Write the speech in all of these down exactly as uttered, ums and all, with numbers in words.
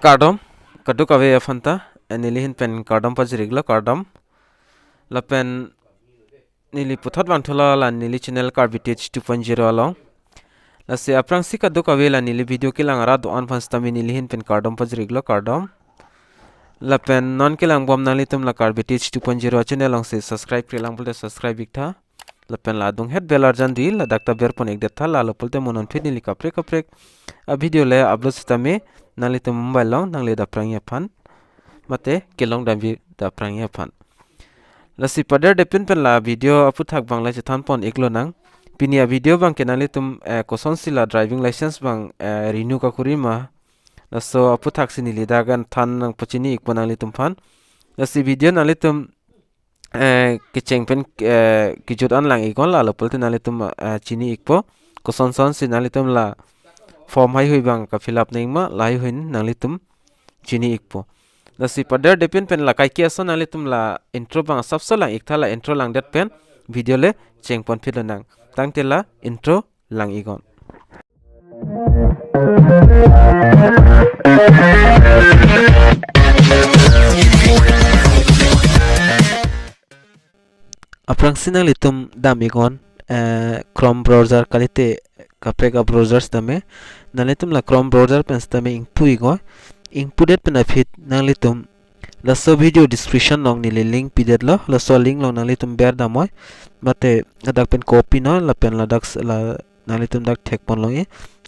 Kardom, kadokave aphanta, eh, neli ahin pen kardom pajir-iklo, kardom. Lapen neli puthot vangthulo la neli channel Karbi Teach two point zero along. Lasi aphrangsi kadokave la neli video kelang arat do-an aphan sitame neli ahin pen kardom pajir-iklo, kardom. Lapen non kelangbom nanglitum la Karbi Teach two point zero channel alongsi subscribe-kre lang pulote subscribe-iktha. Lapen la adunghet bell arjan do, ladak ta berpon-ikdet tha, lalo pulote mo non aphi neli kaprek kaprek a video le upload sitame nanglitum mobile along nangle dapprangji aphan, mate kelong damji dapprangji aphan. Lasi paderdepin pen la video aphuthak abang le chethanpon-iklonang. Pini a video abangke nanglitum, eh, kosonsi la driving license abang, eh, renew kakori ma, laso aphuthaksi neli dak an than nangpachini-ikpo nanglitum aphan. Lasi video nanglitum, eh, kecheng pen, eh, kejut an lang-iknon, lalo pulote nanglitum, eh, chini-ikpo. Koson sonsi nanglitum la form haihui abang ka-fill up nangma, lahaihui nanglitum chini-ikpo. Lasi paderdepin pen la kaike ason nanglitum la intro abang asapso lang-iktha, la intro langdet pen video le chengponphitlonang. Tangte la intro lang-iknon. Aphrangsi nanglitum dam-iknon, eh, Chrome browser kalite kaprek a-browser sitame. Nanglitum la Chrome browser pen sitame ingpu-iknon. Ingpudet pen aphi nanglitum laso video description along neli link pidetlo, laso link along nanglitum berdamnoi. Mate ladak pen copy-noi, lapen ladak s-, la nanglitum dak thekponlongji,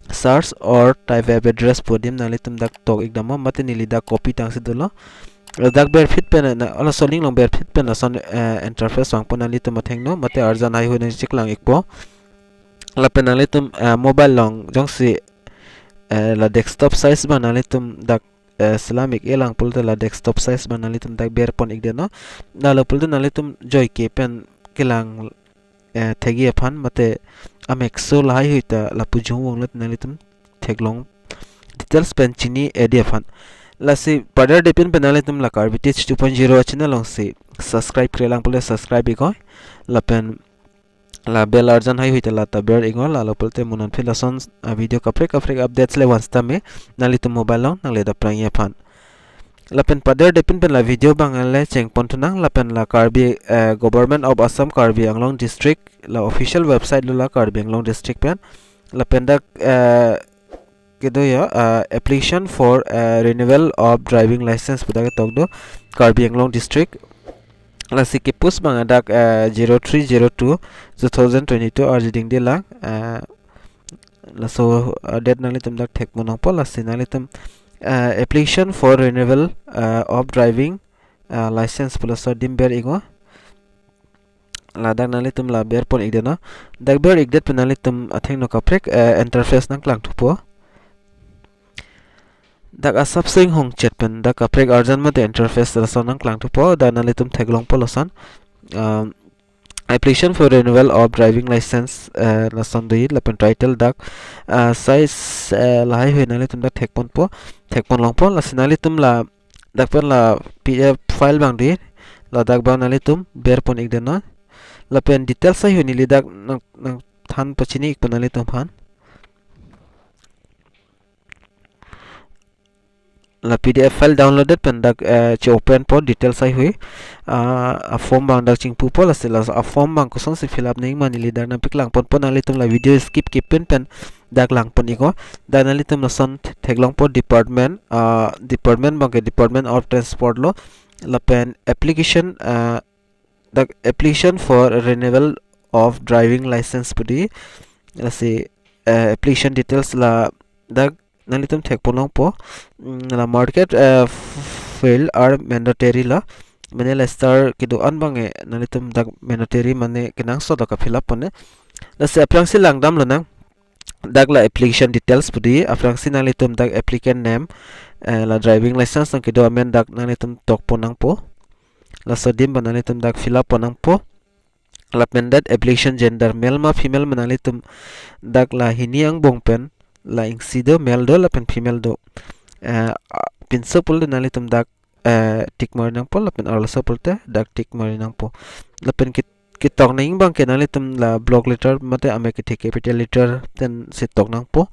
search or type web address pu adim nanglitum dak tok-ikdamnon, mate neli dak copy tangsi dolo. Ladak berphit pen na, laso link along berphit pen lason, eh, interface vangpo, nanglitum athengno, mate arjan haihui nangchiklang-ikpo. Lapen nanglitum, eh, mobile along jongsi, eh, la desktop size abang nanglitum dak, eh, selam-ik-e lang pulote la desktop size abang nanglitum dak berpon-ikdetnon. Lalo pulote nanglitum joike pen kelang, eh, thekji aphan, mate amekso lahaihui ta lapu jung vonglet nanglitum theklong details pen chini-ikji aphan. Lasi paderdepin pen nanglitum la Karbi Teach two point zero channel alongsi subscribe-kre lang pulote subscribe-iknon. Lapen la bell arjan haihui ta la ta ber-iknon, lalo pulote mo non aphi lason a video kaprek kaprek updates le van sitame nanglitum mobile along nangle dapprangji aphan. Lapen paderdepin pen la video abang le chengponthunang, lapen la Karbi, eh, Government of Assam Karbi Anglong District la official website lo la Karbi Anglong District pen. Lapen dak, eh, kedo ya, eh, application for, eh, renewal of driving license pu dak ketok do Karbi Anglong District. Lasi ke-post abang dak, eh, zero three zero two two thousand twenty-two arjuding de lang, eh, laso, eh, date nanglitum dak thekponlongpo, lasi nanglitum, eh, application for renewal, eh, of driving, eh, license pu laso adim ber-iknon. Ladak nanglitum la berpon-ikdetnon. Dak ber-ikdet pen nanglitum athengno kaprek, eh, interface nangklangthupo. Dak asapso inghongchet pen dak kaprek arjan mate interface lason nangklangthupo. Dak nanglitum theklongpo lason, um, application for renewal of driving license, eh, lason do, lapen title dak, eh, size, eh, lahaihui nanglitum dak thekponpo, thekponlongpo. Lasi nanglitum la dak pen la P D F file abang do, ladak abang nanglitum berpon-ikdetnon. Lapen details haihui neli dak nang, nangthan pachini-ikpo nanglitum aphan. La P D F file downloaded pen dak, eh, che-openpo details haihui. Ah, a-form abang dak chingpupo, lasi la a-form abang kosonsi fill up nangma neli dak nangpaklangponpo, nanglitum la video skip-kepin pen dak langpon-iknon. Dak nanglitum lason theklongpo department, ah, department abangke Department of Transport lo. Lapen application, ah, dak application for renewal of driving license pu do. Lasi, eh, application details ladak nanglitum thekponlongpo. Mm, la market, eh, field are mandatory la. Mane la star kedo-an abang, eh, nanglitum dak mandatory mane kenangsot dak ka-fill up pon-e. Lasi aphrangsi langdamlonang. Dak la application details pu do, aphrangsi nanglitum dak applicant name, eh, la driving license along kedo amen dak nanglitum tokpon nangpo. Laso adim abang nanglitum dak fill up pon nangpo. Lapen dak application gender, male ma female ma nanglitum dak la hini angbong pen la isi do, male do lapen female do. Eh, a, pinso pulote nanglitum dak, eh, tick mari nangpo, lapen arloso pulote dak tick mari nangpo. Lapen ke, ketok nangji abangke nanglitum la block letter mate amek kethe capital letter pensi tok nangpo.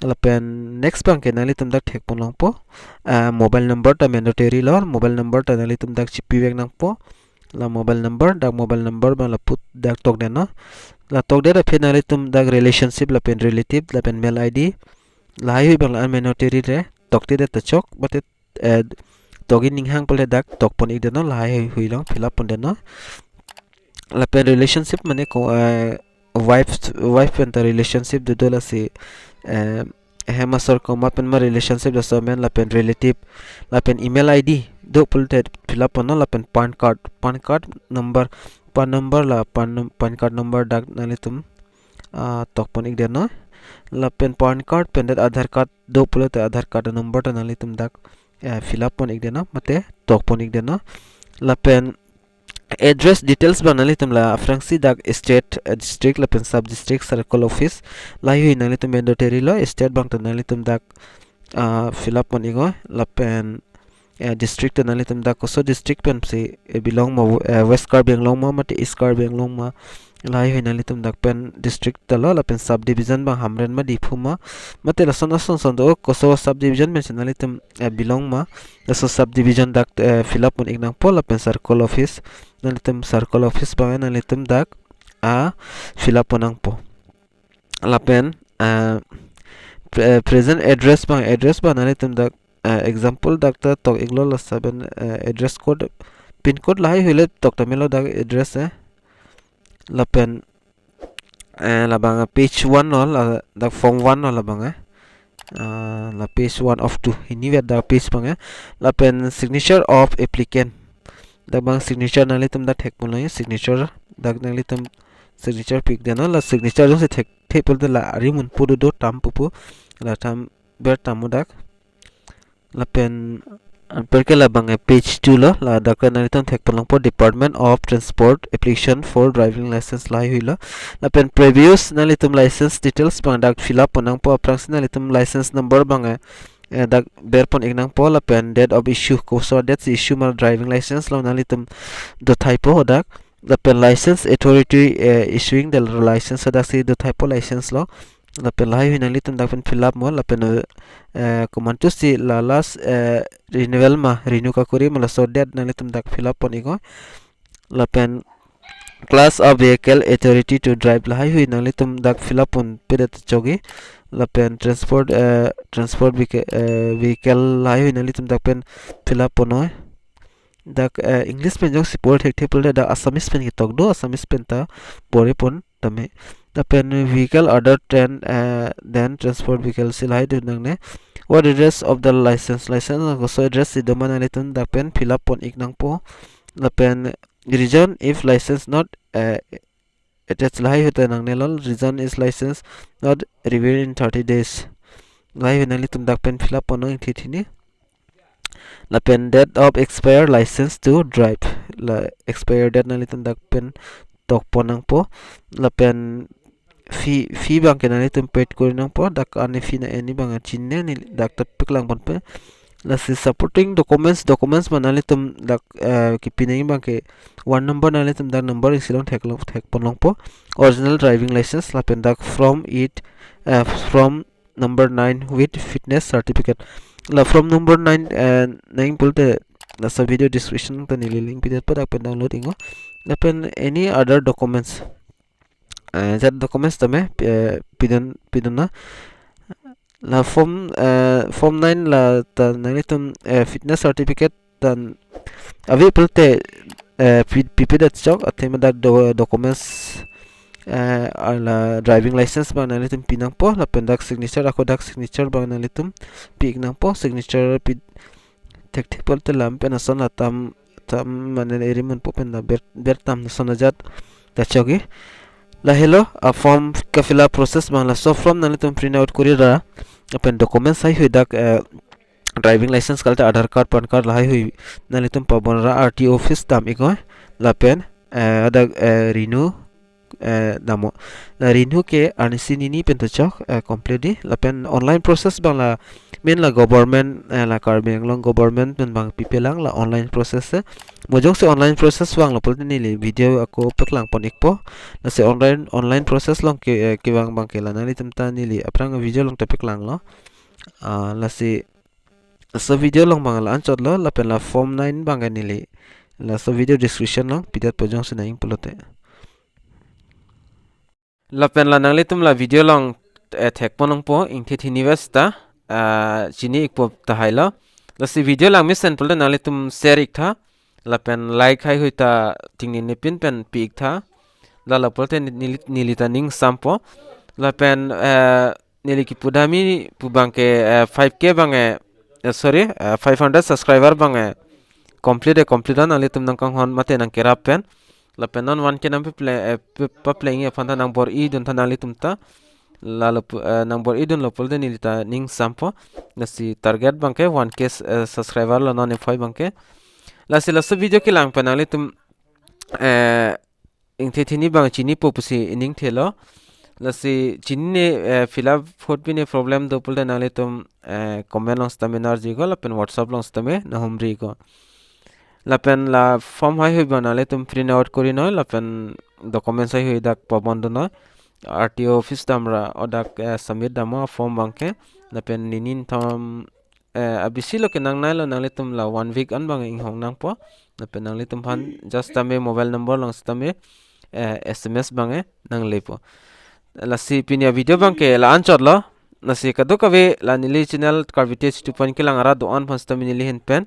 Lapen next abangke nanglitum dak thekpon longpo, ah, mobile number ta mandatory lo, mobile number ta nanglitum dak chipivek nangpo. La mobile number, dak mobile number abang lapu dak tokdetnon. La tokdet aphi nanglitum dak relationship lapen relative lapen mail I D lahai hui abang la mandatory re, toktedet ta chok, mate, eh, tokji ninghang pule dak tokpon-ikdetnon, lahai hui hui along fill up pondetnon. Lapen relationship mane ko, eh, wife, wife pen ta relationship dodo, lasi, eh, hem asor komat pen ma relationship, laso amen, lapen relative, lapen email I D do pulote fill up ponnon, lapen PAN card, PAN card number, PAN number, la PAN num-, PAN card number dak nanglitum, ah, tokpon-ikdetnon. Lapen PAN card pen det Aadhaar card do pulote Aadhaar card number ta nanglitum dak, eh, fill up pon-ikdetnon, mate tokpon-ikdetnon. Lapen address details abang nanglitum la aphrangsi dak state, eh, district lapen sub district, circle office lahai hui nanglitum mandatory lo, state abang ta nanglitum dak, ah, fill up pon-iknon, lapen, eh, district ta nanglitum dak koso district pensi, eh, belong ma, eh, West Karbi Anglong ma, mate East Karbi Anglong ma, lahai hui nanglitum dak pen district ta lo, lapen subdivision abang Hamren ma, Diphu ma, mate lason ason son do, koso subdivision pensi nanglitum, eh, belong ma, laso subdivision dak, eh, fill up pon-ik nangpo, lapen circle office, nanglitum circle office abang nanglitum dak, ah, fill up pon nangpo. Lapen, ah, pre-, eh, present address abang, address abang nanglitum dak, eh, example dak ta tok-iklo, la seven, eh, address code, pin code lahai hui le tok tame lo dak address, eh. Lapen, eh, labang page one lo, la dak form one lo labang, eh. Ah, la page one of two. Hini vet dak page abang, eh. Lapen signature of applicant. Dak abang signature nanglitum dak thekpon long, eh. Signature dak nanglitum signature pi-ikdetnon, la signature jongsi thek, thek pulote la arimun pu dodo, tam pu pu. La tam, ber tam mo dak. Lapen anparke labang, eh, page two lo, la dak nanglitum thekpon longpo Department of Transport application for driving license lahai hui lo. Lapen previous nanglitum license details abang dak fill up pon nangpo, aphrangsi nanglitum license number abang, eh, eh, dak ber pon-ik nangpo, lapen date of issue, koso date si issue ma driving license lo nanglitum dothaipo dak. Lapen license authority, eh, issuing the license, daksi dothaipo license lo. Lapen lahai hui nanglitum dak pen fill up mo, lapen, eh, komantusi la last, eh, renewal ma, renew kakori ma, laso date nanglitum dak fill up pon-iknon. Lapen class of vehicle authority to drive lahai hui nanglitum dak fill up ponpedet chokji. Lapen transport, eh, transport vehicle, eh, vehicle lahai hui nanglitum dak pen fill up ponnoi. Dak, eh, English pen jongsi por thekthe pulote dak Assamese pen ketok do, Assamese pen ta pore pon tame. Lapen vehicle other than, eh, than transport vehicle si lahai do nangne. What address of the license? License koso address si doma nanglitum dak pen fill up pon-ik nangpo. Lapen region, if license not, eh, attached lahai hui ta nangne lo, region is license not renewed in thirty days. Lahai hui nanglitum dak pen fill up ponnoi thithini. Lapen date of expire license to drive. La expire date nanglitum dak pen tokpon nangpo. Lapen fee, fee abangke nanglitum paid kori nangpo. Dak ani fee na ani abang chinine, ne dak ta paklang ponpe. Lasi supporting documents, documents ma nanglitum dak, eh, kepi nangji abangke one number nanglitum dak number isi along thek lo, thekpon longpo. Original driving license, lapen dak form eight, eh, form number nine with fitness certificate. La form number nine, eh, nangji pulote laso video description ta neli link pidetpo, dak pen download-iknon. Lapen any other documents, eh, jat documents tame, eh, pidun, pidunnon. La form, eh, form nine la ta nanglitum, eh, fitness certificate ta ave pulote, eh, pi-, pipedet chok, athema dak do-, documents, eh, la driving license abang nanglitum pi nangpo, lapen dak signature, ako dak signature abang nanglitum pi-ik nangpo, signature pi thekthe pulote lam pen ason atam tam mane eri munpo pen ta ber, ber tam ason ajat ta chokji. Lahelo a form ka fill up process abang, laso form nanglitum print out kori ra, lapen documents lahai hui dak, eh, driving license kalite Aadhaar card, PAN card lahai hui nanglitum pabon ra R T O office dam-iknon, lapen, eh, dak, eh, renew eh, damo. La rinhu ke arnisi nini pen to chok, eh, complete di. Lapen online process abang la main la government, eh, la Karbi Anglong government pen abang pipelang la online process, eh. Mo jongsi online process vanglo pulote neli video ako paklang pon ikpo. Lasi online, online process along ke, eh, kevang abang ke la nanglitum ta neli aphrang video along ta paklanglo. Ah, lasi laso video along abang la anchotlo, lapen la form nine abang ke neli laso video description along pidetpo jongsi nang-ing pulote. Lapen la nanglitum la video along, eh, thek pon longpo, ingthit hini ves ta, ah, chini ikpo tahai lo. Lasi video lang mesen pulote nanglitum share iktha. Lapen like haihui ta tingni nipin pen pi iktha. Lalo pulote ni-, neli, neli ta ning sampo. Lapen, eh, neli kipudamji pu abang ke, eh, five K abang, eh, eh, sorry, eh, five hundred subscriber abang, eh, complete, eh, complete an nanglitum nangkanghon mate nangkerap pen. Lapen non one K nangpaple-, eh, pe-, paplengji aphan ta nangbor-idun tha nanglitum ta. Lalo pu-, eh, nangbor-idunlo pulote neli ta ning sampo. Lasi target abang ke one K s-, eh, subscriber lo non niphoi abang ke. Lasi laso video kelang pen nanglitum, eh, ingthit hini abang chinipo pusi ining thelo. Lasi chinine, eh, fill up ahut pine problem do pulote nanglitum, eh, comment along sitame nangrijiko lapen WhatsApp along sitame nanghumriko. Lapen la form haihui abang nanglitum print out korinoi lapen documents haihui dak pabon dunnoi. R T O office damra o dak, eh, submit damnon form abang ke. Lapen nini nithom, eh, abisi lo ke nangnailo nanglitum la one week an abang inghong nangpo. Lapen nanglitum aphan just tame mobile number along sitame, eh, S M S abang, eh, nanglepo. Lasi pini avideo abang ke la anchotlo. Lasi kadokave la neli channel Karbi Tech two point kelang arat do-an aphan sitame neli ahin pen